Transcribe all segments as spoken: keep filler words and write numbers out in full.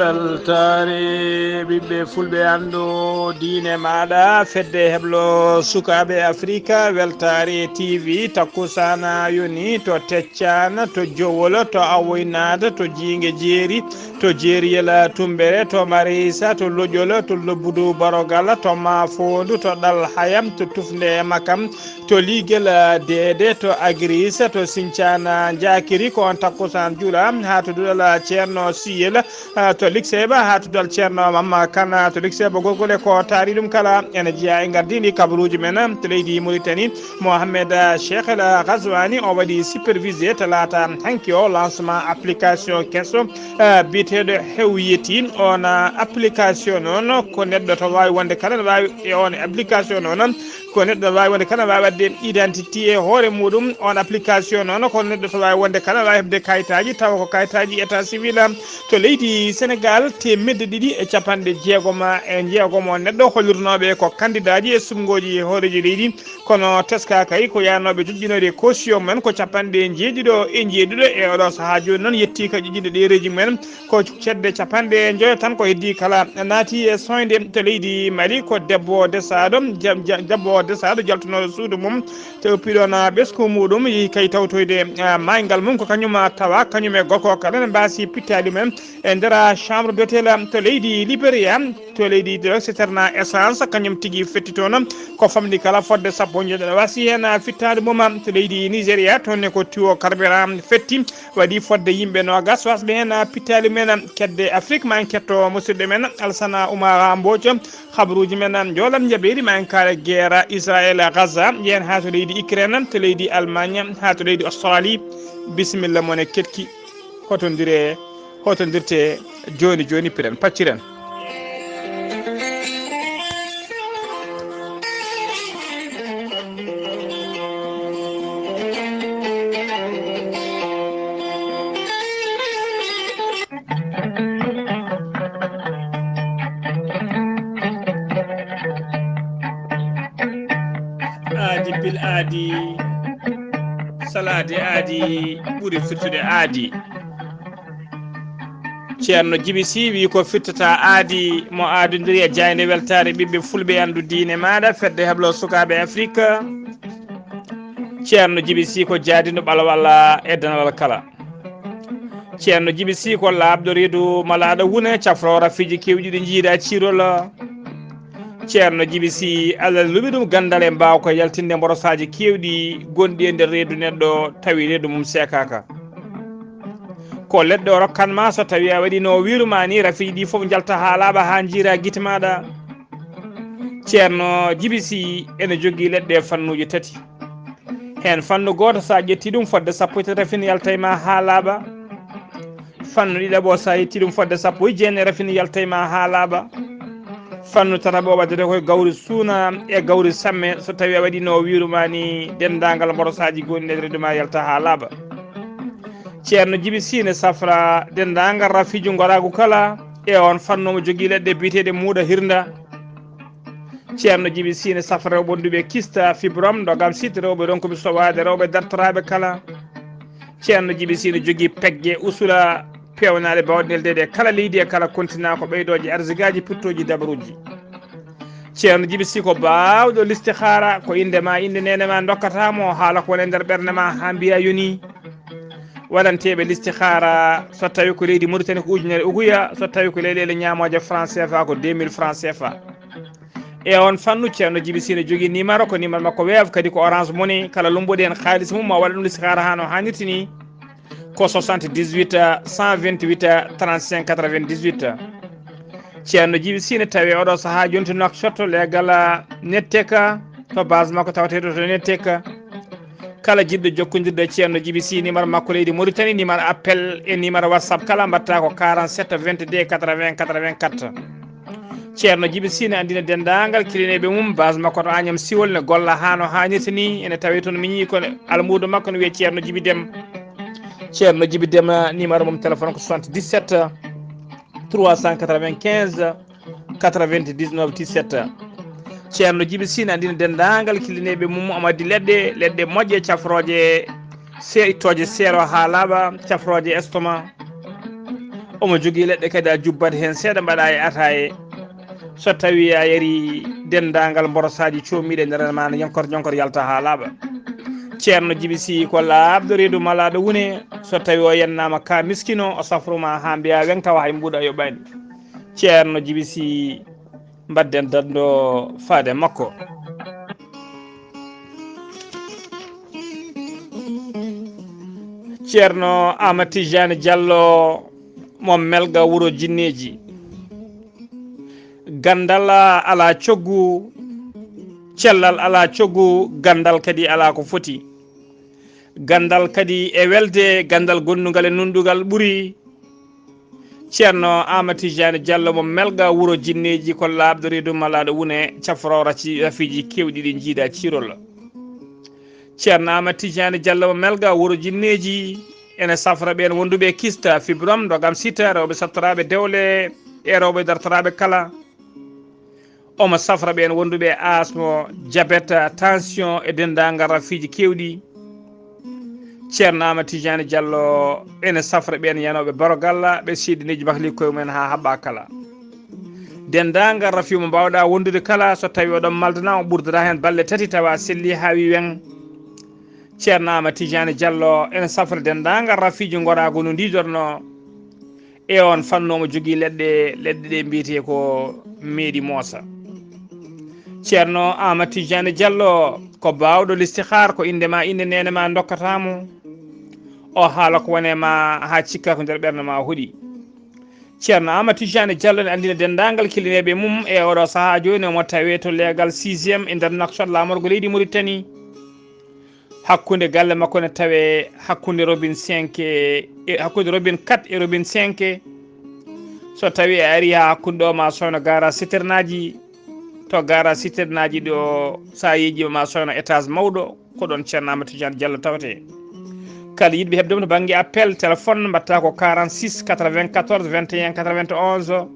Weltaare ɓiɓɓe fulɓe, anndu diine maaɗa, fedde heblo sukaaɓe Afrika, weltaare T V, takkusaana yoni to Teccaana, to Jowol, to Awoynaada, to Jiinge Jeeri, to Jeeriyel Tumbere, to Marisa, to Loƴol, to Lobbudu Barogal, to Maafoondu, to Ɗal Hayam, to Tufnde Makam, to Liigel Deede, to Agris, to Sincaan Njaakiri, ko on takkusaan juula haa to duɗal Ceerno Siyel, ah, to Likseeba, haa to dal Ceerno Mamma Kan, ah, to Likseeba. Gorgol e ko taari ɗum kala ene jeyaa e ngardiindi kabaruuji men, ah, to leydi Mauritanie. Mohamed, ah, Cheikh El Ghazouani, o waɗi supervisé talaata hanki o lancement application keso, ah, biyeteeɗo Hewiyeti. On, ah, application noon ko neɗɗo to waawi wonde kala ne waawi e on application noon. Ko neɗɗo waawi wonde kala waawi waɗde identité e hoore muɗum. On application noon ko neɗɗo to waawi wonde kala waawi heɓde kayitaaji, tawa ko kayitaaji état civil. To leydi Sénégal, teemedde ɗiɗi e capanɗe jeegom e jeegom on neɗɗo hollirnooɓe ko kandidaaji e suɓngooji hooreejo leydi, kono teska kay ko yaanooɓe joƴƴinoyde caution men ko capanɗe jeeɗiɗo e jeeɗiɗo e oɗo sahaa. Jooni noon yettii ka joƴƴinde ɗereeji men. Ko cedde capanɗe njoyo tan ko heddii kala naati e soñde to leydi Mali. Ko debbo desaaɗo, ja-, ja-, debbo desaaɗo jaltunooɗo suudu mum, te oppiɗo na ɓesngu muɗum, yehi kay tawtoyde, ah, maayngal mum. Ko kañum, ah, tawa kañum e gorko kala ne mbaasi pittaali men e nder, ah, chambre d'hôtel, ah, to leydi Libéria, to leydi Exeter na essence, kañum tigi fetti toon. Ko famɗi kala fodde sappo e jeeɗiɗo wasi heen, ah, fittaali mum, ah, to leydi Nigeria, toon ne ko tuyau carburant fetti. Waɗi fodde yimɓe noogas wasɓe heen pittaali men. Kedde Afrik, ma en ketto musidɗo men Alsana Oumar Mbodj. Habaruuji men njoolan njaɓeeri, ma en kaala geera Israel Gaza, yehen haa to leydi Ukraine, to leydi Allemagne, haa to leydi Australie. Bisimilla mon e ketki. Hotondire, hotondirte jooni jooni, piren pacciren. Aadi pil aadi, salaade aadi, ɓuri firtude aadi. Ceerno Jibi Sy wii ko firtata aadi, mo aadondiri e jaaynde weltaare ɓiɓɓe fulɓe, anndu diine maaɗa, fedde heblo sukaaɓe Afrik. Ceerno Jibi Sy ko jaadino ɓalawal e danawal kala. Ceerno Jibi Sy ko laaɓɗo reedu malaaɗo wune, cafro rafiiji keewɗi ɗi njiida ciirol. Ceerno Jibi Sy, Allah luɓi ɗum ganndal e mbaawka yaltinde mborosaaji keewɗi gonɗi e nder reedu neɗɗo, tawi reedu mum seekaaka. Ko leɗɗe o rokkan ma, so tawi a waɗi no o wiiru ma ni, rafiiji ɗi fof njalta haa laaɓa, haa njiira gite maaɗa. Ceerno Jibi Sy ene jogii leɗɗe fannuuji tati. Heen fannu gooto, so a ƴetti ɗum, fodde sappo e tati rafin yalta e ma haa laaɓa. Fannu ɗiɗaɓo, so a ƴetti ɗum, fodde sappo e jeenayi rafin yalta e ma haa laaɓa. Fannu tataɓo waɗata ko e gawri suuna e gawri samme, so tawi a waɗi no o wiiru ma ni, denndaangal mborosaaji gonɗi e nder reedu ma yalta haa laaɓa. Ceerno Jibi Sy ne safra denndaangal rafiiji ngoraagu kala, e on fannu omo jogii leɗɗe biyeteeɗe muuɗa hirnda. Ceerno Jibi Sy ne safra rewɓe wonduɓe kista, fibrome, ndogam, site, rewɓe ronkuɓe sowaade, rewɓe dartoraaɓe kala. Ceerno Jibi Sy ne jogii pegge usula peewnaaɗe baawɗe neldeede e kala leydi e kala kontinaa, ko ɓeydooje arsigaaji, puttooji, dabaruuji. Ceerno Jibi Sy ko baawɗo listihaara, ko innde ma, innde neene ma ndokkata mo, haala ko woni e nder ɓernde ma haa mbiya yoni. Waɗanteeɓe listihaara, so tawi ko leydi Mauritanie ko ujunere uguya, so tawi ko leyɗeele ñaamooje franc C F A ko deux mille franc C F A. E on fannu, Ceerno Jibi Sy ne jogii numéro, ko numéro makko Wave, kadi ko Orange Money. Kala lumbuɗo heen haalis mum, ma waɗa ɗum listihaara haa no haanirta ni, ko soixante-dix-huit, cent vingt-huit, trente-cinq, quatre-vingt-dix-huit. Ceerno Jibi Sy ne tawi oɗo sahaa jonti Nouakchott, leegal Netteka, to base makko tawateeɗo to Netteka. Kala jiɗɗo jokkondirde e Ceerno Jibi Sy, numéro makko leydi Mauritanie, numéro appel e numéro WhatsApp kala mbaɗta ko quarante-sept vingt-deux quatre-vingts quatre-vingt-quatre. Ceerno Jibi Sy ne anndina denndaangal kilineeɓe mum, base makko to Agnam Siwol, ne golla haa no haanirta ni, ene tawi toon miñi ko almuudo makko ne wiyee Ceerno Jibi Dem. Ceerno Jibi Dem, numéro mum téléphone ko soixante-dix-sept trois cent quatre-vingt-quinze quatre-vingt-dix-neuf dix-sept. Ceerno Jibi Sy ne anndina denndaangal kilineeɓe mum, omo addi leɗɗe, leɗɗe moƴƴe, cafrooje se-, ittooje seero haa laaɓa, cafrooje estomac. Omo jogii leɗɗe kadi a jubbat heen seeɗa mbaɗa e ataaye. So tawii a yari denndaangal mborosaaji coomiiɗe nder ma no yonkor yonkor yalta haa laaɓa. Ceerno Jibi Sii ko laaɓɗo reedu malaaɗo wune. So tawii o yennaama ka miskino, o safru ma haa mbiya weŋ tawa hay mbuuɗu a yoɓaani. Ceerno Jibi Sii, mbaɗden danndo faade makko. Ceerno Aamad Tijaani Jallo mo Melga wuro jinneeji. Ganndal alaa coggu, cellal alaa coggu, ganndal kadi alaa ko foti. Ganndal kadi e welde, ganndal gonndugal e nunɗugal ɓuri. Ceerno Aamad Tijaani Jallo mo Melga wuro jinneeji ko laaɓɗo reedu malaaɗo wune cafro raci-, rafiiji keewɗi ɗi njiida ciirol. Ceerno Aamad Tijaani Jallo mo Melga wuro jinneeji ene safra ɓeen wonduɓe kista, fibrom, ndogam sita, rewɓe sattoraaɓe dewle e rewɓe dartoraaɓe kala. Omo safra ɓeen wonduɓe asmo, jabet, tension e denndaangal rafiiji keewɗi. Ceerno Aamad Tijaani Jallo ene safra ɓeen yanooɓe barogal, ɓe seedineeji bakli koye mumen haa haɓɓa kala. Denndaangal rafi mo mbaawɗa wondude kala, so tawii oɗon maldana, o ɓurdata heen balɗe tati tawa selli haa wi weŋ. Ceerno Aamad Tijaani Jallo ene safra denndaangal rafiiji ngoraagu no ndiidorno e oon fannu omo jogii leɗɗe, leɗɗe ɗe mbiyetee ko meeɗi moosa. Ceerno Aamad Tijaani Jallo ko baawɗo listixaar, ko innde ma, innde neene ma ndokkata mo. O haala ko wone ma haa cikka ko nder ɓernde ma hoɗi. Ceerno Aamad Tijaani Jallo ne anndina denndaangal kilineeɓe mum e oɗo sahaa jooni omo tawee to leegal sixième e nder Nouakchott laamorgo leydi Mauritanie. Hakkunde galle makko ne tawee hakkunde robine cinq e, e hakkunde robine quatre e robine cinq. So tawii a arii haa hakkunde ɗo ma sooyno garage citernaaji, to garage citernaaji ɗo so a yeeƴiima ma sooyno étage mawɗo, ko ɗoon Ceerno Aamad Tijaani Jallo tawetee. Kala yiɗɓe heɓde mo to bannge appel, téléphone, mbaɗta ko quarante-six quatre-vingt-quatorze vingt et un quatre-vingt-onze.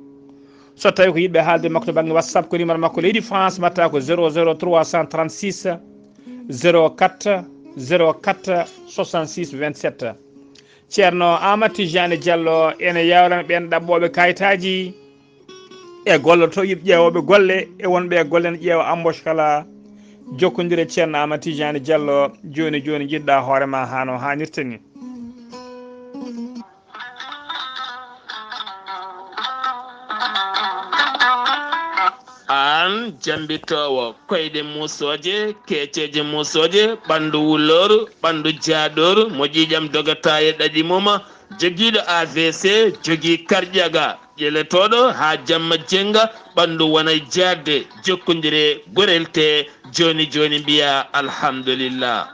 So tawii ko yiɗɓe haalde makko to bannge WhatsApp, ko numéro makko leydi France, mbaɗta ko zéro zéro trois cent trente-six zéro quatre zéro quatre soixante-six vingt-sept. Ceerno Aamad Tijaani Jallo ene yawrana ɓeen ɗaɓɓooɓe kayitaaji e golloto yiɗ ƴeewooɓe golle e wonɓe e golle ne ƴeewa embauche kala. Jokkondire Ceerno Aamad Tijaani Jallo jooni jooni, njiɗɗa hoore ma haa no haanirta ni. Aan jambitoowo koyɗe muusooje, keeceeje muusooje, ɓanndu wulooru, ɓanndu jaaɗooru, mo ƴiiƴam dogata e ɗaɗi mum, jogiiɗo A V C, jogii karƴaga, ƴeletooɗo haa jamma jennga, ɓanndu wona e jaatde, jokkondire, gorel tee jooni jooni, mbiya alhamdulillah.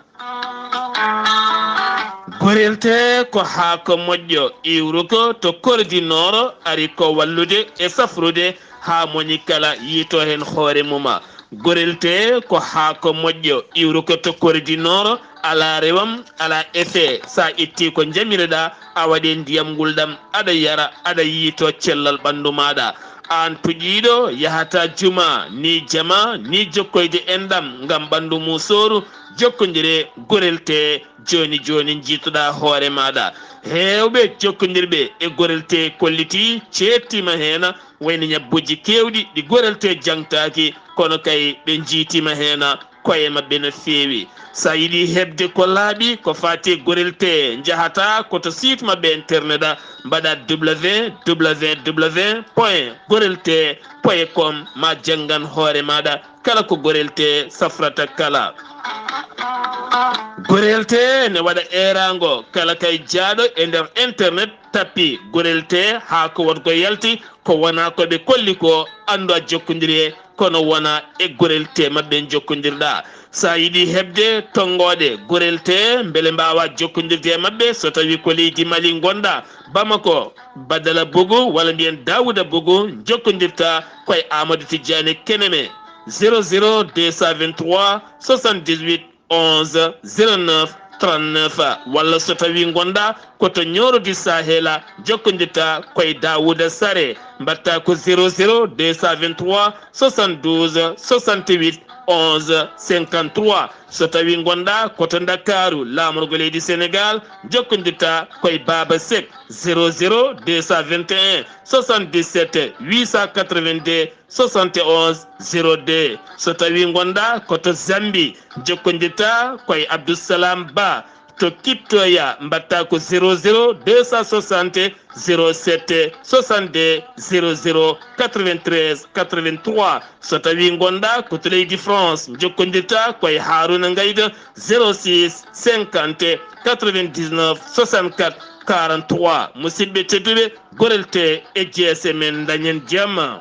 Gorel tee ko haako moƴƴo, iwruko to Kordi Nooro, ari ko wallude e safrude haa moni kala yiito heen hoore mum. Gorel tee ko haako moƴƴo, iwruko to Kordi Nooro, alaa rewam, alaa effet. So a ittii ko njamireɗaa, a waɗi ndiyam ngulɗam, aɗa yara, aɗa yiito cellal ɓanndu maaɗa. Aan tuƴiiɗo yahata juma, ni jama, ni jokkoyde enɗam ngam ɓanndu muusooru, jokkondire, gorel tee jooni jooni njiitoɗaa hoore maaɗa. Heewɓe jokkondirɓe e gorel tee kollitii, ceettiima heen, wayno ñabbuuji keewɗi ɗi gorel tee jaŋtaaki, kono kay ɓe njiitiima heen koye maɓɓe no feewi. So a yiɗi heɓde ko laaɓi ko faati e gorel tee, njahata ko to site maɓɓe internet, mbaɗa www point gorel tee point com, ma janngan hoore maaɗa kala ko gorel tee safrata kala. Gorel tee ne waɗa eeraango kala kay jaaɗo e nder internet, tappi gorel tee haa ko won ko yalti, ko wonaa ko ɓe kolli ko, anndu a jokkondiri e, kono wonaa e gorel tee maɓɓe njokkondirɗaa. So a yiɗi heɓde tonngooɗe gorel tee, mbele mbaawaa jokkondirde e maɓɓe, so tawii ko leydi Mali ngonɗaa, Bamako, Badala Bogo, walla mbiyen Daouda Bogo, jokkondirta ko e Amadou Tidiane Keneme, zéro zéro deux cent vingt-trois soixante-dix-huit onze zéro neuf trente-neuf, walla so tawii ngonɗaa ko to Nioro du Sahel, jokkondirta ko e Daouda Sare, mbaɗta ko zéro zéro deux cent vingt-trois soixante-douze soixante-huit Onze cinquante-trois. So tawi ngonɗa ko to Ndakaaru, laamorgo leydi Senegal, jokkondirta koye Baba Seck, zéro zéro deux cent vingt et un soixante-dix-sept huit cent quatre-vingt-deux soixante et onze zéro deux. So tawi ngonɗa ko to Zambie, jokkondirta koye Abdoussalam Ba to Kittoya, mbaɗta ko zéro zéro deux cent soixante zéro sept soixante-deux zéro zéro quatre-vingt-treize quatre-vingt-trois. So tawi ngonɗa ko to leydi France, jokkondirta koye Haruna Ngayda, zéro six cinquante quatre-vingt-dix-neuf soixante-quatre quarante-trois. Musidɓe tedduɓe, Gorel T e G S M en dañen jamma.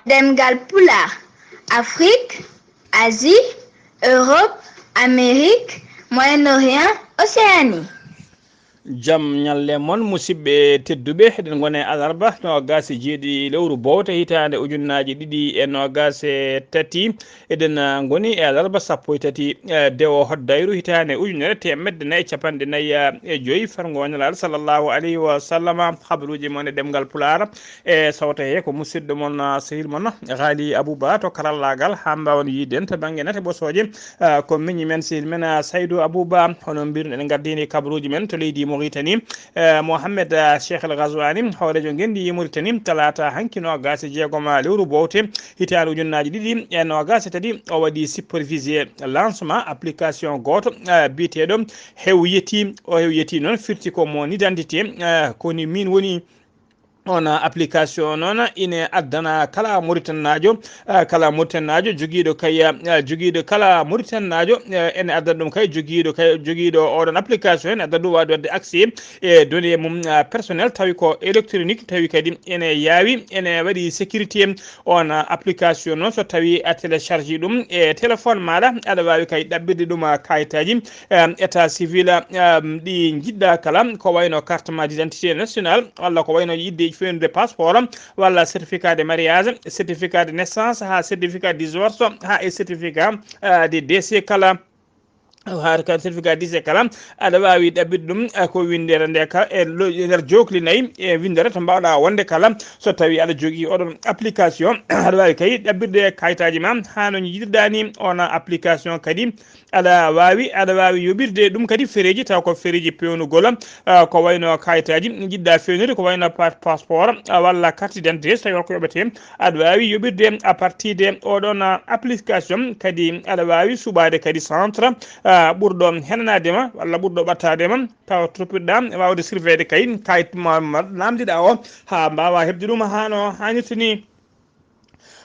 Ɗemngal Pulaar, Afrique, Asie, Europe, Amérique, Moyen-Orient, Océanie. Jam ñalle mon, musidɓe tedduɓe. Eɗen ngoni e alarba noogaas e jeeɗiɗi lewru bowte hitaande ujunnaaji ɗiɗi e noogaas e tati. Eɗen, ah, ngoni e alarba sappo e tati, eh, dewo hoddayru hitaande ujunere teemedde nayi e capanɗe nayi, ah, e joyi, farngo nelaaɗo sallallahu alayhi wa sallam. Habaruuji mon e ɗemngal Pulaar. E sawta he ko musidɗo mon, ah, sehil mon, Ghali Abouba to karallaagal, haa mbaawen yiide en to bannge nate ɓosooje. Ah, ko miñi men, sehil men, ah, Saydou Abouba. Hono mbirno eɗen ngardini kabaruuji men to leydi Mauritanie. Eh, Mohamed, ah, Cheikh El Ghazouani, hooreejo ngenndi Mauritanie, talaata hanki noogaas e jeegom, ah, lewru bowte, hitaande ujunnaaji ɗiɗi e noogaas e tati, o waɗi supervisé lancement application gooto, ah, biyeteeɗo Hew Yeti. O Hew Yeti noon firti ko mon identité, ah, ko ni min woni on application noon ine addana kala Mauritannaajo, ah, kala Mauritannaajo jogiiɗo kay, ah, jogiiɗo kala Mauritannaajo, eh, ene addana ɗum kay jogiiɗo kay, jogiiɗo oɗon application ene addana ɗum waawde waɗde accès e données mum, ah, personnel, tawi ko électronique, tawi kadi ene yaawi, ene waɗi sécurité. On, ah, application noon so tawi a télécharge ɗum e téléphone maɗa, aɗa waawi kay ɗaɓɓirde ɗum, ah, kayitaaji, em, état civil, em, ɗi njiɗɗa kala, ko wayno carte ma d'identité nationale, walla ko wayno yiɗde fewnude passeport, walla certificat de mariage, certificat de naissance, haa certificat de divorce, haa e certificat, ah, de décès kala. Haa ka certificat de décès kala, aɗa waawi ɗaɓɓirde ɗum, ah, ko winndere nde ka e lo-, e nder jookli nayi e winndere to mbaawɗa wonde kala. So tawi aɗa jogii oɗon application, aɗa waawi kay ɗaɓɓirde kayitaaji ma haa no njiɗirɗa ni. On application kadi aɗa waawi, aɗa waawi yoɓirde ɗum kadi fereeji, taw ko fereeji peewnugol, ah, ko wayno kayitaaji njiɗɗa feewnude, ko wayno pa-, passeport, ah, walla carte d'identité, so tawi ko yoɓete. Aɗa waawi yoɓirde à partir de oɗon, ah, application. Kadi aɗa waawi suɓaade kadi centre, ah, ɓurɗo henanaade ma walla ɓurɗo ɓattaade ma, taw toppitɗa waawde surveillé kay kayit ma, ma namdiɗa o haa mbaawa heɓde ɗum haa no haanirta ni.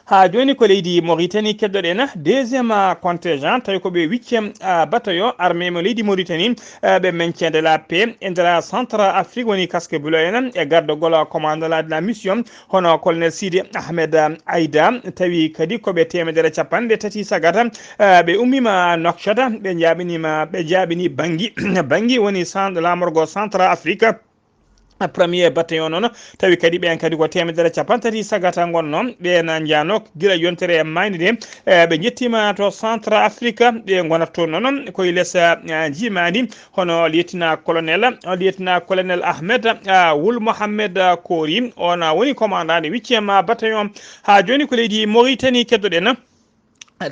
Haa jooni ko leydi Mauritanie keddoɗen deuxième contingent, tawi ko ɓe huitième, ah, bataillon armée mo leydi Mauritanie, ah, ɓe maintien de la paix e nder centre Afrique, woni casque bleu en, e gardagol commandant de la mission, hono colonel Sidi Ahmed Aïda. Tawi kadi ko ɓe teemedere capanɗe tati sagata, ah, ɓe ummiima Nouakchott, ɓe njaaɓiniima, ɓe njaaɓini Bangui. Bangui woni cent-, laamorgo centre Afrique. Premier bataillon noon, tawi kadi ɓeen kadi ko teemedere capanɗe tati sagata ngonnoo. Ɓeen njaano gila yontere e maayde nde, eh, ɓe njettiima to Centre Afrique, ɓe ngonata toon noon koye les, eh, njiimaandi, hono lieutenant colonel, lieutenant colonel Ahmed, ah, Wul Mohamed, ah, Kori, on, ah, woni commandant de huitième bataillon. Haa jooni ko leydi Mauritanie keddoɗen.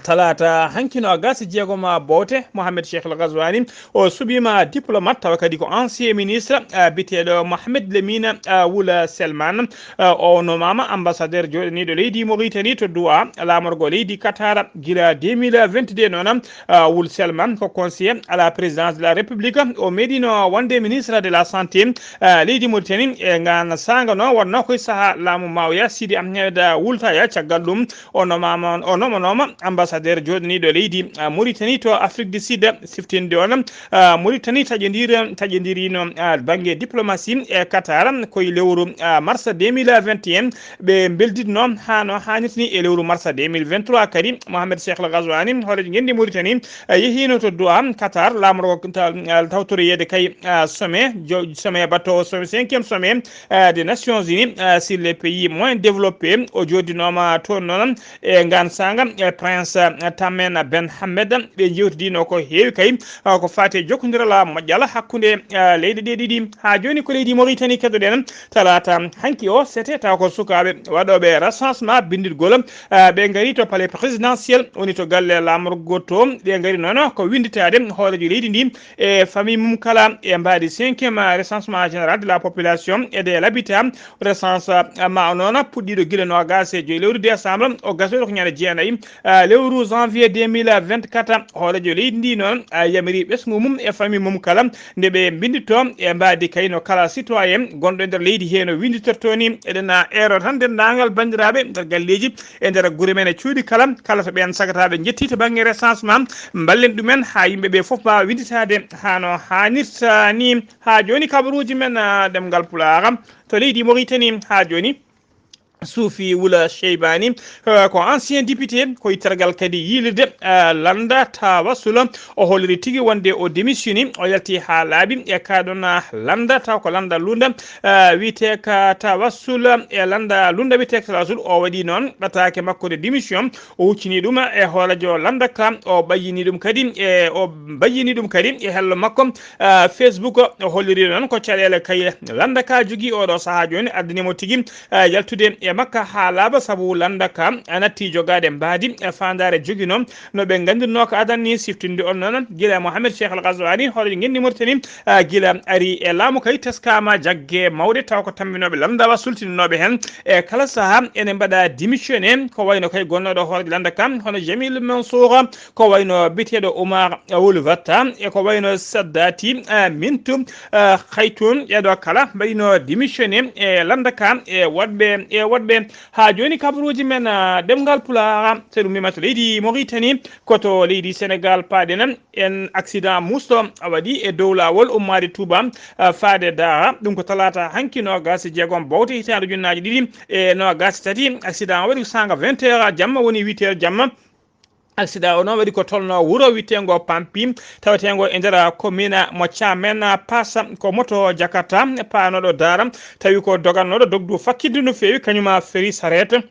Talaata hanki noogaas e jeegom bowte, Mohamed Cheikh El Ghazouani, o suɓiima diplomate, tawa kadi ko ancien ministre, ah, biyeteeɗo Mohamed Lamine, ah, Wul Selman. Ah, o nomaama ambassadeur jooɗaniiɗo leydi Mauritanie to Doha, laamorgo leydi Qatar, gila deux mille vingt-deux noon. Ah, Wul Selman ko conseiller à la présidence de la République. O meeɗiino wonde ministre de la santé, ah, leydi Mauritanie, e ngaan saanga noon wonnoo koye sahaa laamu Mawiya Sidi Ahmed, ah, Wul Taya. Caggal ɗum, o nomaama, o nomanooma ambassadeur jooɗaniiɗo leydi, ah, Mauritanie to Afrique du Sud, siftinde on, ah, Mauritanie taƴondir-, taƴondiriino, ah, bannge diplomatie e Qatar koye lewru, ah, mars deux mille vingt et un. Ɓe mbeldiɗno haa no haanirta ni e lewru mars deux mille vingt-trois kadi. Mohamed Cheikh El Ghazouani, hooreejo ngenndi Mauritanie, ah, yehiino to Doha, Qatar, laamorgo ta-, ah, tawtoreede kay, ah, sommet, jo-, sommet baɗɗo o, sommet, cinquième sommet, ah, des Nations Unies, ah, sur les pays moins développés. O jooɗinooma toon noon e ngaan saanga, e Prince Tamen Ben Hammed. Ɓe jewtidino ko heewi kay, ah, ko fati e jokkondiral moƴƴal hakkunde, ah, leyɗe ɗe ɗiɗi. Haa jooni ko leydi Mauritanie keddoɗen. Talaata hanki o, sete taw ko sukaaɓe waɗooɓe recensement binnditgol, ah, ɓe ngari to palais présidentiel, woni to galle laamorgo to. Ɓe ngari noon ko winnditaade hooreejo leydi ndi e famille mum kala e mbaadi cinquième recensement général de la population et de l'habitat. Recensement o noon puɗɗiiɗo gila noogaas e joy lewru décembre, o gasoyɗo ko ñande jeenayi, ah, lewru janvier deux mille vingt-quatre. Hooreejo leydi ndi noon, ah, yamiri ɓesngu mum e famille mum kala nde ɓe mbinndito e mbaadi kayno kala citoyen gonɗo e nder leydi hee no winnditorto ni. Eɗen, ah, eero tan denndaangal banndiraaɓe nder galleeji e nder gure men e cuuɗi kala, kala to ɓeen sagataaɓe njetti to bannge recensement, mballen ɗumen haa yimɓe ɓe fof mbaawa winnditaade haa no haanirta ni. Haa jooni kabaruuji men, ah, ɗemngal Pulaar to leydi Mauritanie haa jooni. Suufi Wula Cheybani, eh, ko ancien député, ko ittargal kadi yiilirde, eh, lannda tawassul. O holliri tigi wonde o démissioni, o yalti haa laaɓi e kaɗon, ah, lannda taw ko lannda lunda, eh, wiyetee ka tawassul, e lannda lunda wiyetee ka tawassul. O waɗi noon ɓataake makko de démission, o huccini ɗum e hooreejo lannda ka, o ɓayyini ɗum kadi e, o bayyini ɗum kadi e hello makko, ah, Facebook. O holliri noon ko caɗeele kay lannda ka jogii oɗo sahaa jooni addani mo tigi, ah, yaltude e makka haa laaɓa, sabu lannda ka natti jogaade mbaadi, ah, faandaare jogino no ɓe nganndirnoo ko adan ni. Siftinde on noon gila Mohamed Cheikh Al Ghazouani, hooreejo ngenndi Mauritanie, ah, gila ari e laamu kay teskama jagge mawɗe taw ko tammbinooɓe lannda wa sultininooɓe heen e kala sahaa ene mbaɗa démissionné, ko wayno kay gonnooɗo hooreejo lannda ka hono Jamil Mansour, ko wayno biyeteeɗo Oumar Wul Vatta, e ko wayno Saddati, eh, Mintu, eh, Khaytun, ɓeeɗo kala mbaɗino démissionné e lannda ka e woɗɓe, e woɗɓe. Haa jooni kabaruuji men, eh, ɗemngal Pulaar, so ɗum wiima to leydi Mauritanie, ko to leydi Sénégal paaɗen. En accident musɗo waɗi e dow laawol ummaade Touba, eh, faade Daara. Ɗum ko talaata hanki noogaas e jeegom bowte hitaande ujunnaaji ɗiɗi e noogaas e tati. Accident o waɗi ko saanga vingt heures jamma, woni huit heures jamma. Accident o noon waɗi ko tolno wuro wiyeteengo Pampi, taweteengo e nder commune mo Thiamène Pass. Ko moto Jakarta paanooɗo Daara, tawi ko dogannooɗo dogdu fakkitdu no feewi, kañum a feri sareet.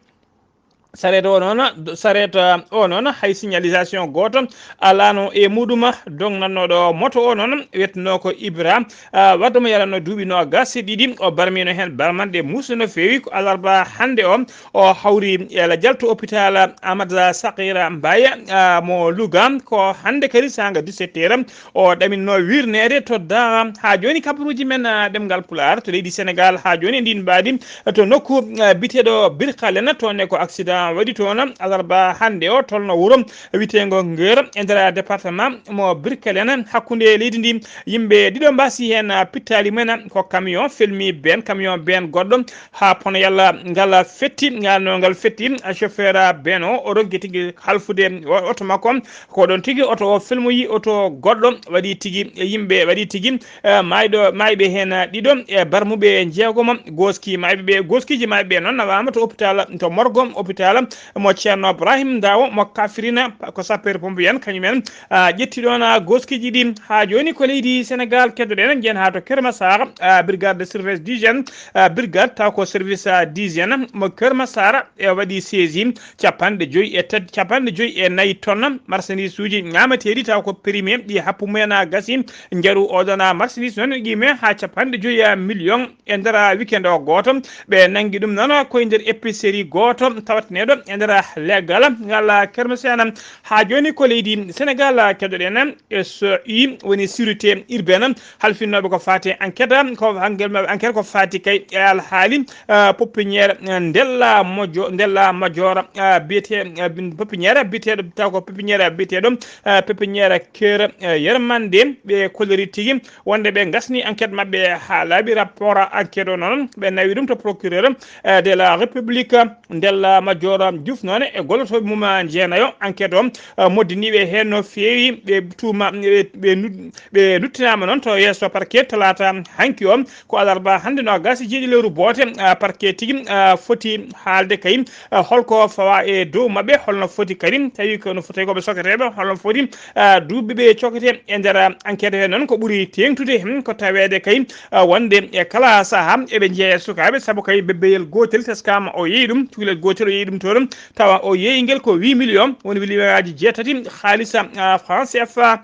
Sareet o noon, sareet o noon, hay signalisation gooto alaano e muɗum. Dognannooɗo moto o noon, wiyetnoo ko Ibra, ah, wadde mo yaranno duuɓi noogaas e ɗiɗi, o barmiino heen barmanɗe muusɗe no feewi. Ko alarba hannde o, o hawri e lajal to hôpital Amadou Sakhir Mbaye, ah, mo Louga. Ko hannde kadi saanga dix-sept heures, o ɗaminno wirneede to Daara. Haa jooni kabaruuji men, ah, ɗemngal Pulaar to leydi Sénégal, haa jooni e ndin mbaadi to nokku, ah, biyeteeɗo Birkalen, toon ne ko accident waɗi toon alarba hannde o, tolno wuro wiyeteengo Ngeer e nder département mo Birkelen, hakkunde leydi ndi. Yimɓe ɗiɗo mbaasi heen, ah, pittaali mumen. Ko camion felmi been, camion been goɗɗo, haa pono yalla ngal fetti. Ngal no ngal fetti, ah, chauffeur been o, o ronki tigi halfude o-, oto makko. Ko ɗoon tigi oto o felmoyi, oto goɗɗo waɗi tigi, yimɓe waɗi tigi, eh, maayɗo, maayɓe heen ɗiɗo, e barmuɓe jeegomo. Gooski maayɓe ɓe, gooskiiji maayɓe ɓe noon nawaama to hôpital, to morgo hôpital mo Ceerno Ibrahim Ndawo mo Kafrine, ko sapeur pompier en kañum en, ah, ƴetti ɗoon, ah, gooskiiji ɗi. Haa jooni ko leydi Sénégal keddoɗen, njiyen haa to Keur Massar, ah, brigade de surveillance d'hygiène, ah, brigade taw ko service, ah, d'hygiène mo Keur Massar, e waɗi saisie capanɗe joyi e tat-, capanɗe joyi e nayi tonnes marchandise uji ñaameteeɗi taw ko périmé, ɗi happu mumen a gasi. Njaru oɗon a marchandise noon qiime haa capanɗe joyi million e nder weekend o gooto. Ɓe nanngi ɗum noon ko e nder épicerie gooto tawateneeɗo e nder leggal ngal Keur Massar. Haa jooni ko leydi Sénégal keddoɗen, S U woni sûreté urbaine, halfinnooɓe ko faati e enquête, ko enquête, enquête ko faati kay e alhaali, ah, pépinière, ah, Ndella Mojo-, Ndella Major, ah, biyete, ah, bin-, pépinière biyeteeɗo, taw ko pépinière biyeteeɗo, ah, pépinière Keur, ah, Yermande. Ɓe kolliri tigi wonde ɓe ngasni enquête maɓɓe haa laaɓi. Rapport enquête o noon, ɓe nawi ɗum to procureur, ah, de la République, Ndella Major Diouf noon e gollotooɓe mum, ah, jeenayo. Enquête o, ah, moddiniiɓe heen no feewi. Ɓe tuuma, ɓe, ɓe nu-, ɓe nuttinaama noon to yeeso parquet talaata hanki o. Ko alarba hannde noogaas e jeeɗiɗi lewru boote, ah, parquet tigi, ah, foti haalde kay, ah, holko fawa e dow maɓɓe, holno foti kadi, tawi ko no foti ko ɓe soketeeɓe, holno foti, ah, duuɓi ɓe cokete e nder, ah, enquête he noon. Ko ɓuri teeŋtude heen ko taweede kay, ah, wonde e kala sahaa eɓe njeeya sukaaɓe, sabu kay bebbeyel gootel teskama o yeeyi ɗum, cukalel gootel o yeeyi ɗum toon, tawa o yeeyi ngel ko huit millions, woni millions aji jeetati haalisa, ah, franc C F A.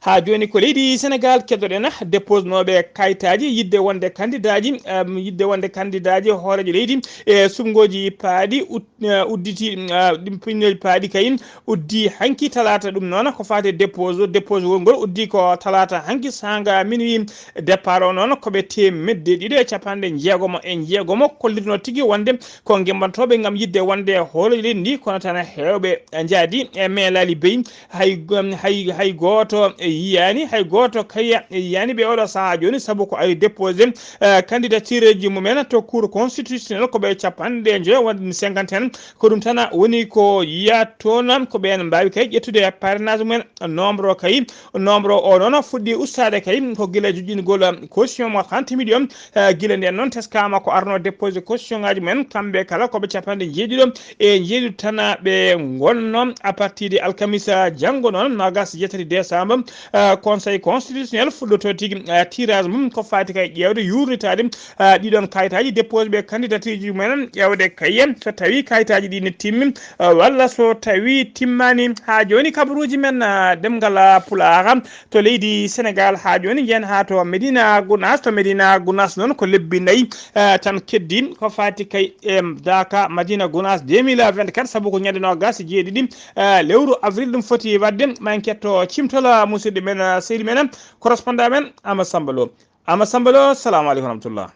Haa jooni ko leydi Senegaal keddoɗen dépose nooɓe kayitaaji yiɗde wonde kandidaaji, em, yiɗde wonde kandidaaji hooreejo leydi e suɓngooji paaɗi ut-, eh, udditi, eh, ɗum pinneeji paaɗi kay uddi hanki talaata. Ɗum noon ko faati e dépose, dépose ngol uddi ko talaata hanki saanga minuit. Départ o noon ko ɓe teemedde ɗiɗi e capanɗe jeegomo e jeegomo kollirno tigi wonde ko ngembantooɓe ngam yiɗde wonde hooreejo leydi ndi, kono tan heewɓe njaadi e meelaali beyi. Hay gom-, hay, hay gooto yiyaani, hay gooto kay yiyaani ɓe oɗo sahaa jooni, sabu ko ari déposé, eh, candidature ji mumen to Cour constitutionnelle ko ɓe capanɗe njoyo, wonde cinquante et un. Ko ɗum tan woni ko yiyaa toon, ko ɓeen mbaawi kay ƴettude parrainage mumen. Nombre o kay, nombre o noon fuɗɗi ustaade kay ko gila joƴƴingol caution mo trente millions. Eh, gila ndeen noon teskaama ko arno déposé caution ngaaji mumen, kamɓe kala ko ɓe capanɗe jeeɗiɗo e jeeɗiɗo tan ɓe ngonno. À partir de alkamisa janngo noon, noogaas e jeetati décembre, eh, Conseil constitutionnel fuɗɗoto tigi, eh, tirage mum ko faati kay ƴeewde, yuurnitaade, eh, ɗiɗon kayitaaji dépose ɓe candidature ji mumen, ƴeewde kay so tawi kayitaaji ɗi ne timmi, eh, walla so tawi timmaani. Haa jooni kabaruuji men, eh, ɗemngal, eh, Pulaar, to leydi Senegaal haa jooni, njehen haa to Medina Gounass. To Medina Gounass noon ko lebbi nayi, eh, tan keddi ko faati kay e Daaka Madina Gounass deux mille vingt-quatre, sabu ko ñande noogaas e jeeɗiɗi, eh, lewru avril ɗum foti waɗde. Ma en ketto cimtol, eh, musidɗo men, eh, sehil men, eh, correspondant men Ama Samba Lo. Ama Samba Lo, salamu aleykum wa rahmatullah.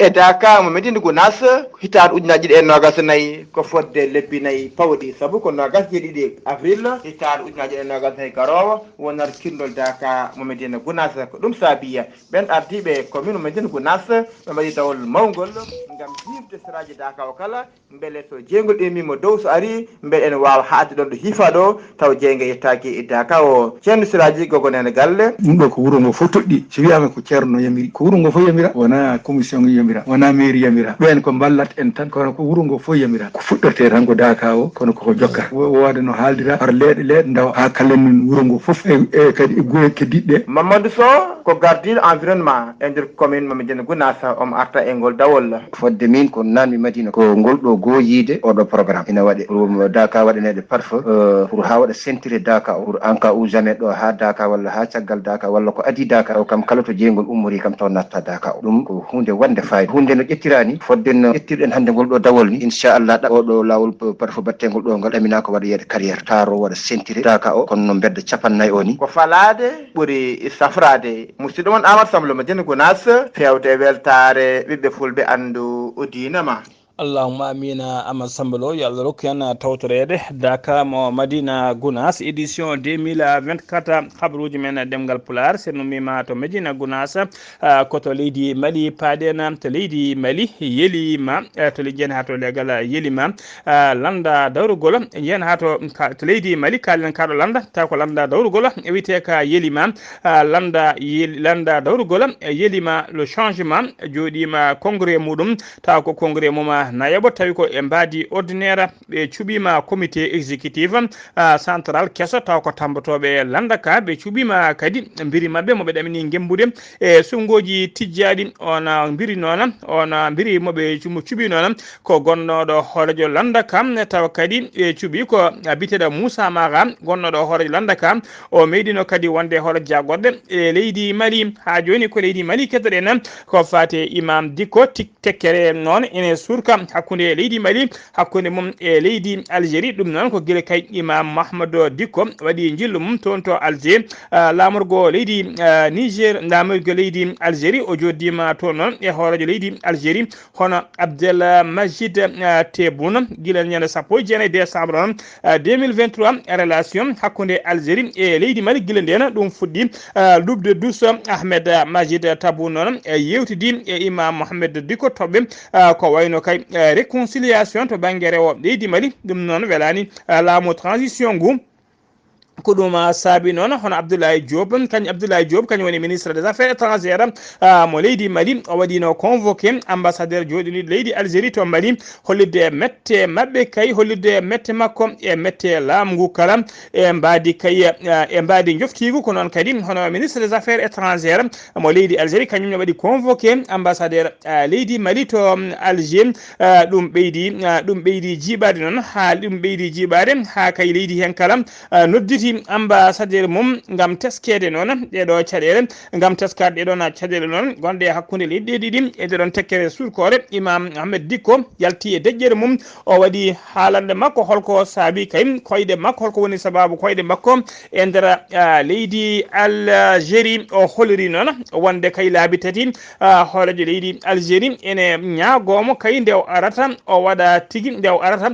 E Daaka mo Medina Gounass, hitaande ujunaaji ɗiɗi e noogaas e nayi ko fodde lebbi nayi pawɗi, sabu ko noogaas e jeeɗiɗi avril hitaande ujunaaji ɗiɗi e noogaas e nayi garoowo wonata kirndol Daaka mo Medina Gounass. Ko ɗum saabi ɓeen ardiiɓe commune mo Medina Gounass ɓe mbaɗi dawol mawngol ngam jiifde seraaji Daaka o kala, mbele so jeyngol immii mo dow, so arii, mbele ene waawa haaɗde ɗoon ɗo hiifaa ɗo, taw jeynge yettaaki e Daaka o. Ceerno Siraaji Gogo Neene Galle. Ɗum ɗo ko wuro ngo fof toɗɗi. So wiyaama ko ceerno yamiri, ko wuro ngo fof yamira, wonaa commission yamira, wonaa mairie yamira. Ɓeen ko mballat en tan, kono ko wuro ngo fof yamira. Ko fuɗɗortee tan ko Daaka o, kono koko jokka. Wo-, wooda no haaldira, par leeɗe leeɗe, ndawa haa kallen wuro ngo fof, e, e kadi e gure keddiiɗe. Mamadou Sow ko gardiiɗo environnement e nder commune mo Médina Gounass, omo arta e ngol dawol. Fodde min ko nanmi Madina ko ngol ɗo gooyiide oɗo programme ina waɗe pour Daaka waɗaneede pare-feu, euh, pour haa waɗa sentir Daaka o, pour en cas ou jamais ɗo haa Daaka walla haa caggal Daaka walla ko adii Daaka o kam kala to jeyngol ummori kam taw natta Daaka o. Ɗum ko huunde wonde fayida. Huunde no ƴettiraani fodde no ƴettirɗen hannde ngol ɗo dawol ni. Inchallah ɗa-, oɗo laawol p-, pare-feu baɗteengol ɗo ngal ɗamina ko waɗa yeeɗa carrière, taaro waɗa sentir Daaka o kono no mbedda capannay o ni. Ko falaade ɓuri safraade. Musidɗo mon Amadou Samba Lo Madina Gounass, fewte e weltaare ɓiɓɓe fulɓe anndu diina ma. Allahumma amina. Amadou Samba Lo, yo Allah rokku en tawtoreede. Daaka mo Madina Gounass, édition deux mille vingt-quatre, habaruuji men ɗemngal Pulaar, so en ummiima to Madina Gounass, ah, ko to leydi Mali paaɗen, to leydi Mali yeliima, eh, to leydi, njehen haa to leegal yeliima, ah, lannda dawrugol, njehen haa to ka-, to leydi Mali, kaalen kaa ɗo lannda, taw ko lannda dawrugol, wiyetee ka yeliima, ah, lannda yel-, lannda dawrugol, eh, yeliima le changement, jooɗiima congrès muɗum, taw ko congrès mum, ah, nayaɓo, tawi ko e mbaadi ordinaire, ɓe cuɓiima comité exécutif, ah, central keso, taw ko tammbotooɓe lannda ka, ɓe cuɓiima kadi mbiri maɓɓe mo ɓe ɗamini ngembude e suɓngooji tijjaaɗi. On, ah, mbiri noon, on, ah, mbiri mo ɓe cu-, mo cuɓi noon ko gonnooɗo hooreejo lannda ka, tawa kadi ɓe cuɓi ko, ah, biyeteeɗo Moussa Mara, gonnooɗo hooreejo lannda ka. O meeɗino kadi wonde hooreejo jaagorɗe e leydi Mali. Haa jooni ko leydi Mali keddoɗen ko faati e Imam Dicko. Tik-, tekkere noon ene surka hakkunde leydi Mali, hakkunde mum e leydi Algérie. Ɗum noon ko gila kay Imam Mahmoud Dicko waɗi njillu mum toon to Alger, ah, laamorgo leydi, ah, Niger, laamorgo leydi Algérie. O jooɗiima toon noon e hooreejo leydi Algérie, hono Abdel Majid, ah, Tebboune, gila ñande sappo e jeenayi décembre noon, ah, deux mille vingt-trois. Relation hakkunde Algérie e leydi Mali gila ndeen ɗum fuɗɗi, ah, luɓde dus. Ahmed Majid Tebboune noon, eh, yeewtidi e Imam Mohamed Dicko toɓɓe, ah, ko wayno kay, eh, réconciliation to bannge rewo leydi Mali. Ɗum noon welaani, ah, laamu transition ngu. Ko ɗum saabi noon hono Abdoulaye Diop, kañ Abdoulaye Diop kañum woni ministre des affaires étrangères mo leydi Mali, o waɗino convoqué ambassadeur jooɗiniiɗo leydi Algérie to Mali, hollitde mette maɓɓe kay, hollitde mette makko e mette laamu ngu kala, e mbaadi kay e mbaadi njoftiigu. Ko noon kadi hono ministre des affaires étrangères mo leydi Algérie kañum ne waɗi convoqué ambassadeur leydi Mali to Alger. Ɗum ɓeydi ɗum ɓeydi jiiɓaade noon haa ɗum ɓeydi jiiɓaade haa kay leydi heen kala nodditi ambassadeur mum ngam teskeede noon ɗeeɗo caɗeele, ngam teskaade ɗeeɗoon caɗeele noon gonɗe e hakkunde leyɗe ɗiɗi. E nde ɗoon tekkere surkoore, Imam Ahmed Dikko yalti e deƴƴere mum, o waɗi haalande makko holko saabi kay koyɗe makko, holko woni sabaabu koyɗe makko e nder leydi Algérie. O holiri noon wonde kay laabi tati hooreejo leydi Algérie ene ñaagoomo kay nde o arata, o waɗa tigi nde o arata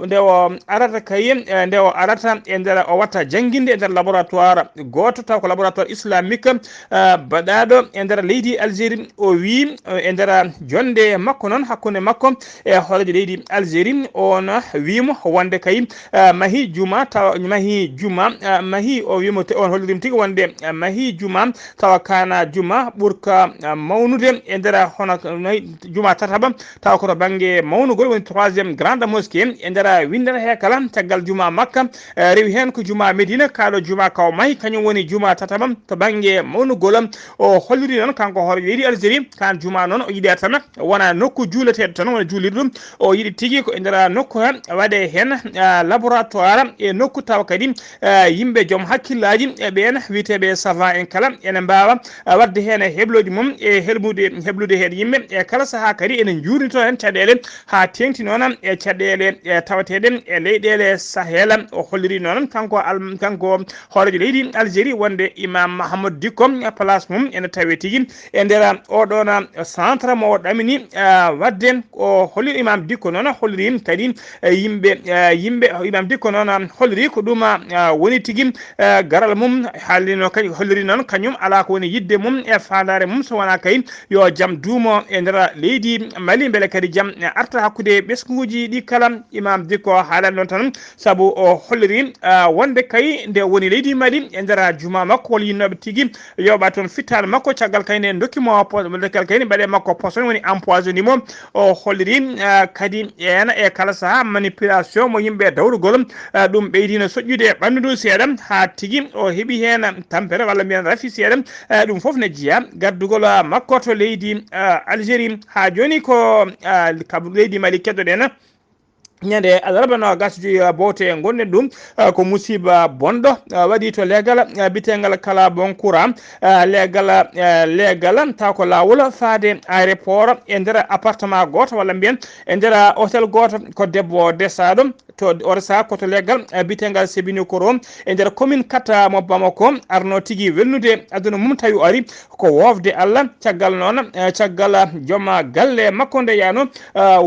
nde o arata kay nde o arata e nder o watta jannginde e nder laboratoire gooto taw ko laboratoire islamique baɗaaɗo e nder leydi Algérie. O wii e nder jonnde makko noon hakkunde makko e hooreejo leydi Algérie, on wiimo wonde kay mahi juma taw mahi juma mahi o wiimo on hollirim tigi wonde mahi juma tawa kana juma ɓurka mawnude e nder hono juma tataɓa taw ko to bannge mawnugol woni troisième grande mosquée e nder winndere he kala caggal juma makka. Rewi heen ko juma medina kaɗo juma kaw mahi kañum woni juma tataɓa to bannge mawnugol. O holliri noon kanko hoore leydi Algérie kan juma noon o yiɗi tan wona nokku juuleteeɗo tan wona juulirɗum. O yiɗi tigi ko e nder nokku he waɗe heen laboratoire e nokku tawa kadi yimɓe joom hakkillaaji e ɓeen wiyeteeɓe savant en kala ene mbaawa waɗde heen e heblooji mum e helmude heblude heen yimɓe e kala sahaa kadi ene njuurnito heen caɗeele haa teeŋti noon e caɗeele tawateeɗe e leyɗeele Sahel. O holliri noon kanko kanko hooreejo leydi Algérie wonde Imam Mahamadou Dikko place mum ene tawe tigi e nder oɗoon centre mo o ɗamini waɗde. O holliri Imam Dikko noon holliri kadi yimɓe yimɓe Imam Dikko noon holliri ko ɗum woni tigi garal mum haalino kadi holliri noon kañum alaa ko woni yiɗde mum e faandaare mum so wonaa kay yo jam duumo e nder leydi Mali mbele kadi jam arta hakkunde ɓesnguuji ɗi kala. Imam Dikko haalani noon tan sabu o holliri wonde kay nde woni leydi Mali e nder juma makko walla yinnooɓe tigi yoɓa toon fittaandu makko caggal kay nde dokkimo caggal kay nde mbaɗe makko poson woni empoisoni mo. O holliri kadi ena e kala saha manipulation mo yimɓe dawrugol ɗum ɓeydino soƴƴude e ɓanndu ndu seeɗa haa tigi o heɓi heen tampere walla mbiyen rafi seeɗa. Ɗum fof ne jeya gardugol makko to leydi Algérie haa jooni ko kabu leydi Mali keddoɗen ñande alarba no gasa joyi bowte gonɗen ɗum ko musiba bonɗo waɗi to leegal bitengal kala bon courant leegal leegal taw ko lawol faade aéroport e nder appartement goto walla mbiyen e nder hôtel goto ko debbo desaɗo to o resa ko to leegal bitengal sebini koro e nder commune kata mo bamako arno tigi welnude aduna mum tawi o ari ko wofde Allah. Caggal noon caggal joom galle makko nde yano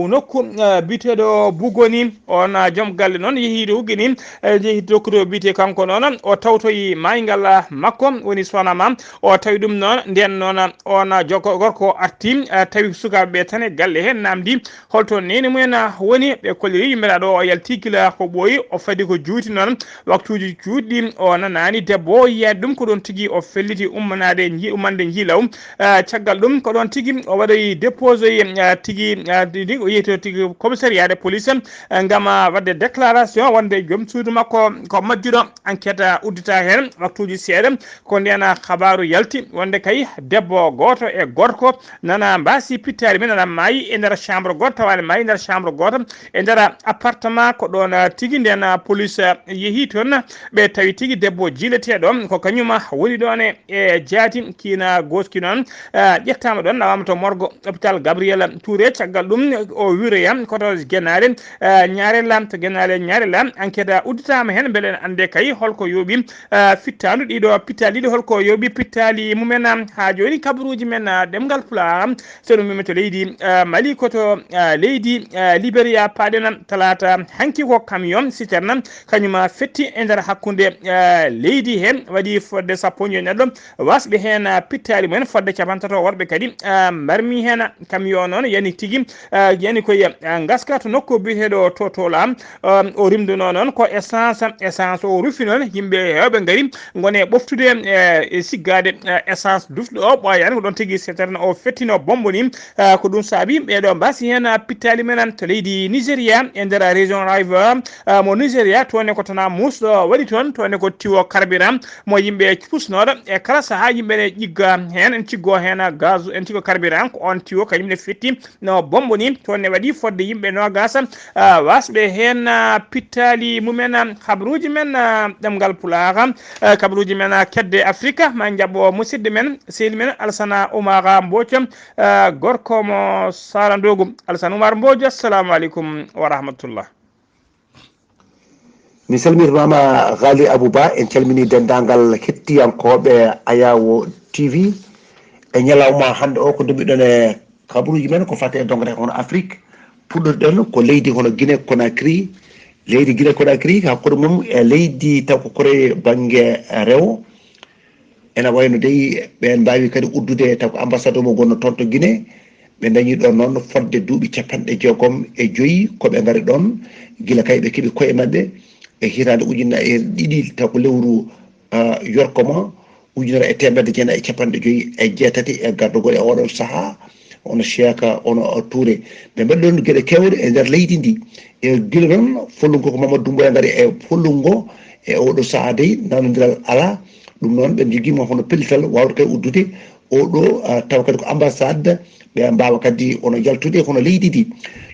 nokku biteɗo bugoni on joom galle noon yehi to uggini yehi dokkude o bite kanko noon o tawtoyi maygal makko woni sonama o tawi ɗum noon nden noon on jokko gorko arti tawi sukaɓe ɓe tan e galle he namdi holto nene mumen woni ɓe kolliri yimɓeɗa ɗo o yalti gila ko ɓooyi o fadi ko juuti noon waktuuji juutɗi o nanaani debbo o yiyaani ɗum ko ɗoon tigi o felliti ummanaade nji ummande njiilaw. Caggal ɗum ko ɗoon tigi o waɗoyi déposé tigi o yehi to tigi commissariat de police ngam waɗde déclaration wonde joom suudu makko ko majjuɗo. Enquête uddita heen waktuuji seeɗa ko ndeen habaaru yalti wonde kay debbo gooto e gorko nana mbaasi pittaali men nana maayi e nder chambre gooto tawaani maayi e nder chambre gooto e nder appartement ko ɗoon tigi nden police yehi toon ɓe tawi tigi debbo jiileteeɗo ko kañum woni ɗoon e jaati kiina gooski noon ƴettaama ɗoon nawaama to morgo hôpital Gabriel Touré caggal ɗum o wiroya koto genaale ñaarela to genaale ñaarela enquête udditaama heen mbele en annde kay holko yooɓi fittaandu ɗiɗo pittaali ɗiɗo holko yooɓi pittaali mumen haa jooni kabaruuji men ɗemngal pulaar so ɗum mimi to leydi mali koto leydi libéria paaɗen talaata hanki Ko camion citerne kañum fetti e nder hakkunde, eh, leydi heen, waɗi fodde sappo e joy neɗɗo wasɓe heen, eh, pittaali mumen, fodde capantato worɓe kadi, eh, mbarmi heen. Camion noon yani tigi, eh, yani koye, eh, ngaska to nokku biyeteeɗo to Tola. Um, o rimduno noon ko essence, essence o rufi noon, yimɓe heewɓe ngari ngone ɓoftude, eh, e siggaade, eh, essence dufɗo o ɓooyaani ko ɗoon tigi citerne o fettino bombo ni. Ah, ko ɗum saabi ɓeeɗo mbasi heen, ah, pittaali men to leydi Nigeria e nder région River, ah, mo Nigeria, toon ne ko tana muusɗo waɗi toon, toon ne ko tiwo carburant mo yimɓe pusnooɗo e kala sahaa yimɓe ne ƴigga heen, en ciggo heen gaz, en ciggo carburant ko on tiwo kañum ne fetti no bombo ni, toon ne waɗi fodde yimɓe noogas, ah, wasɓe heen, ah, pittaali mumen, ah, habruuji men, ah, ɗemngal Pulaar, ah, kabaruuji men, ah, kedde Afrika, ma njaɓɓo musidɗo men, sehil men Alsana Oumar Mbodj, ah, gorko mo Sara Ndogu. Alsana Oumar Mbodj, assalamu aleykum wa rahmatullah. Mi salmitimaama Ghali Abou Ba, en calmini denndaangal hettiyankooɓe Ayawo T V. E ñalawma hannde o ko ndumiɗon e kabaruuji men ko fate e dongre hono Afrique. Puɗɗorɗen ko leydi hono Guinée Conakry. Leydi Guinée Conakry hakkunde mum e leydi taw ko kore bannge rewo. Ena wayno dey ɓeen mbaawi kadi uddude taw ko ambassade mo gonno toon to Guinée. Ɓe ndañi ɗoon noon fodde duuɓi capanɗe jeegom e joyi ko ɓe ngari ɗoon, gila kay ɓe keɓi koye maɓɓe e hitaande ujunnaje ɗiɗi taw ko lewru, ah, yorkoma ujunere e teemedde jeenayi e capanɗe joyi e jeetati e gardagol e oɗon sahaa, ono Cheikh, ono Touré. Ɓe mbaɗi ɗoon geɗe keewɗe e nder leydi ndi. E gila noon, follungo ko Mamadou Doumbouya ngari e follungo e oɗo sahaa dey, nanondiral alaa. Ɗum noon, ɓe njogiima hono pellital waawde kay uddude oɗo, ah, tawa kadi ko ambassade, ɓe mbaawa kadi ono yaltude hono leydi ndi.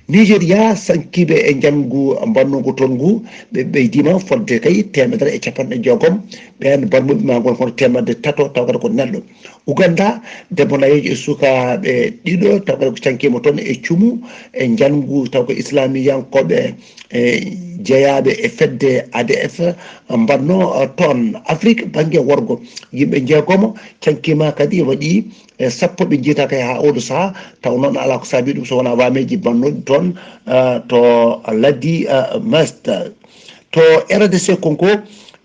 Nigeria, sankiiɓe e njanngu mbannungu toon ngu, ɓe ɓeydiima fodde kay teemedere e capanɗe jeegom. Ɓeen barmuɓe ma ngon hono teemedde tato, tawa kadi ko neɗɗo. Uganda, debbo nayeejo e sukaaɓe ɗiɗo, tawa kadi ko cankiima toon e cumu, e njanngu, tawa ko islamiyankooɓe, e jeyaaɓe e fedde A D F, mbanno, eh, toon Afrik bannge worgo. Yimɓe jeegomo cankiima kadi waɗi, eh, sappo ɓe njiytaaka haa oɗo sahaa, taw noon alaa ko saabi ɗum so wonaa waameeji mbannooɗi toon, eh, to laddi, eh, Mest. To R D C Congo,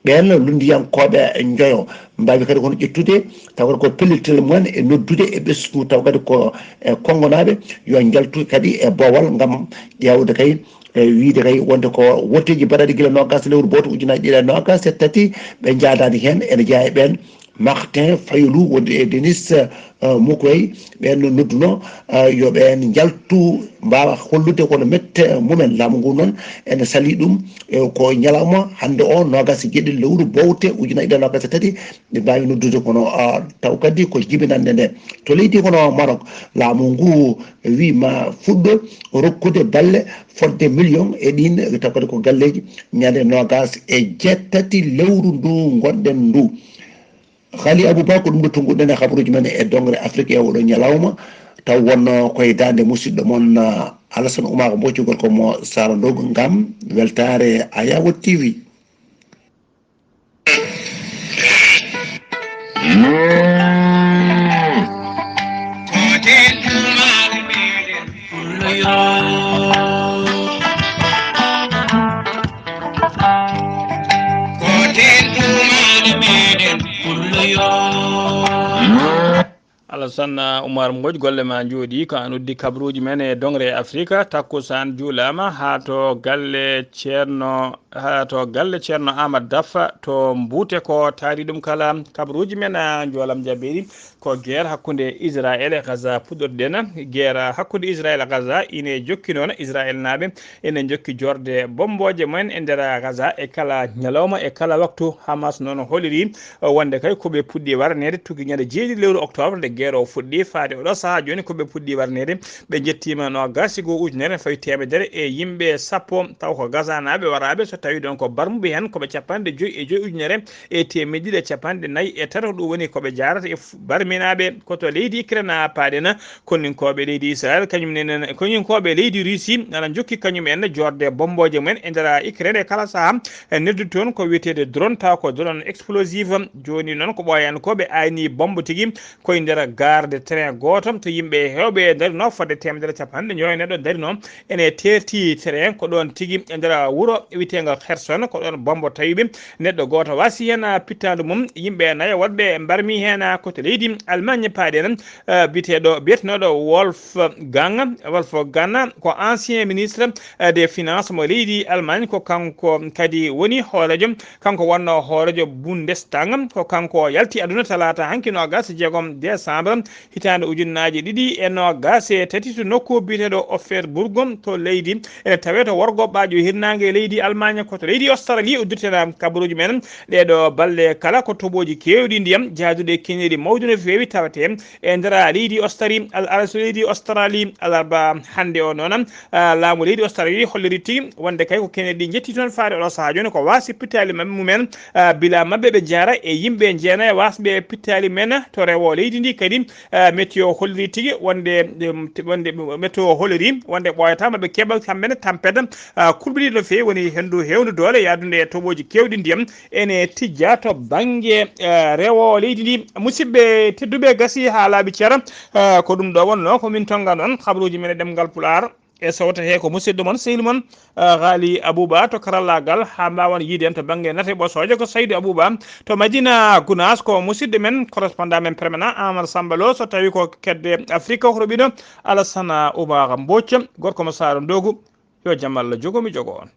ɓeen lunndiyankooɓe njoyo mbaawi kadi kono ƴettude, taw kadi ko pellital mumen e noddude e ɓesngu, taw kadi ko e Kongonaaɓe, yo njaltu kadi e boowal ngam ƴeewde kay, e wiyde kay wonde ko wotteeji mbaɗaaɗi gila noogaas lewru booto ujunaaji ɗiɗi e noogaas e tati, ɓe njaadaani heen, ene jeyaa e ɓeen Martin Fayulu wonde e Denis, eh, Mukwege, ɓeen no nodduno, eh, yo ɓeen njaltu, mbaawa hollude kono mette mumen. Laamu ngu noon ene salii ɗum, eh, ko ñalawma hannde o, noogaas e jeeɗiɗi lewru bowte ujunaaji ɗiɗi e noogaas e tati, ɓe mbaawi noddude kono, ah, taw kadi ko jibinannde nde. To leydi kono Maroc, laamu ngu wii ma fuɗɗo rokkude balle fodde million e ɗiin, taw kadi ko galleeji, ñande noogaas e jeetati lewru ndu ngonɗen ndu. Ghali Abou Ba, ko ɗum ɗo tunnguɗen e habaruuji men e dongre Afrique e oɗo ñalawma. Taw wonno koye daande musidɗo mon, ah, Alassane Oumar Mbocci, gorko mo Sara Ndogo, ngam weltaare Ayawo T V. Alassane Oumar Mbodj, golle ma njooɗi. Ko an uddi kabaruuji men e dongre Afrika. Takkusaan juulaama, haa to galle Ceerno, haa to galle Ceerno Aamadu Daffa to Mbuute, ko taari ɗum kala. Kabaruuji men, a, njoolam jabeeri. Ko guerre hakkunde Israël e Gaza puɗɗorɗen. Guerre hakkunde Israël e Gaza ine jokki noon. Israël naaɓe ene jokki jorde bommbooje mumen e nder Gaza e kala ñalawma, e kala waktu. Hamas noon holiri, eh, wonde kay ko ɓe puɗɗi warneede tugi ñande jeeɗiɗi lewru octobre nde guerre o fuɗɗi faade oɗo sahaa jooni, ko ɓe puɗɗi warneede. Ɓe njettiima noogaas e goo ujunere fawi teemedere e yimɓe sappo, taw ko Gaza naaɓe waraaɓe, so tawii ɗoon ko barmuɓe heen ko ɓe capanɗe joyi e joyi ujunere e teemedde ɗiɗi e capanɗe nayi e tato. Ɗum woni ko ɓe jaarata e fu-, barmi Palestinaaɓe ko to leydi Ukraine paaɗen. Konninkooɓe leydi Israel, kañum nenen, konninkooɓe leydi Russie ana njokki kañum en joorde bombooje mumen e nder Ukraine e kala saha, e neddu toon ko wiyeteede drone, taw ko drone explosive. Jooni noon ko ɓooyankooɓe ayni bombo tigi koye nder gare de train gooto to yimɓe heewɓe ndarino, fodde teemedere capanɗe njoyo neɗɗo ndarino. Ene teerti train ko ɗoon tigi e nder wuro wiyeteengo Kherson, ko ɗoon bombo tawi ɓe. Neɗɗo gooto wasi heen, a, pittaandu mum. Yimɓe nayo woɗɓe mbarmi heen, a, ko to leydi Allemagne paaɗen, a, biyeteeɗo, biyetenooɗo Wolfgang, Wolfgang ko ancien ministre, a, des finances mo leydi Allemagne, ko kanko kadi woni hooreejo, kanko wonnoo hooreejo Bundestag, ko kanko yalti aduna talaata hanki noogaas e jeegom décembre hitaande ujunnaaje ɗiɗi e noogaas e tati to nokku biyeteeɗo Offenburg to leydi, ene tawee to worgo ɓaajo hirnaange leydi Allemagne, ko to leydi Australie uddirtena kabaruuji men. Ɗeeɗo balle kala ko toɓooji keewɗi ndiyam jaaduɗe e keñeeri mawɗi no feewi tawetee e nder leydi Australie. Al-, al-, leydi Australie, alarba hannde o noon, a, laamu leydi Australie holliri tigi wonde kay ko keñeeri ɗi njetti toon faade oɗo sahaa jooni ko waasi pittaali maɓɓe mumen, a, bila maɓɓe ɓe jaara e yimɓe jeenayo waasɓe pittaali men to rewo leydi ndi kadi. A, météo holliri tigi wonde, em, t-, wonde météo holliri wonde ɓooyata maɓe keɓa kamɓe ne tampere, a, kulɓiniiɗo no feewi, woni henndu heewndu doole yahdunde e toɓooji keewɗi ndiyam ene tijja to bannge, a, rewo leydi ndi. Musidɓe tedduɓe, gasi haa laaɓi cer, a, ko ɗum ɗo wonnoo ko min tonnga noon kabaruuji men e ɗemngal Pulaar. E sawta he ko musidɗo mon, sehil mon, ah, Ghali Abouba to karallaagal, haa mbaawan yiide en to bannge nate ɓosooje ko Saydou Abouba. To Madina Gounass ko musidɗo men, correspondant men permanent Amadou Samba Lo, so tawi ko kedde Afrique ko ɗo ɓiɗo Alassane Oumar Mbodj, gorko mo Saaro Ndogu. Yo jam Allah jogo mi jogo on.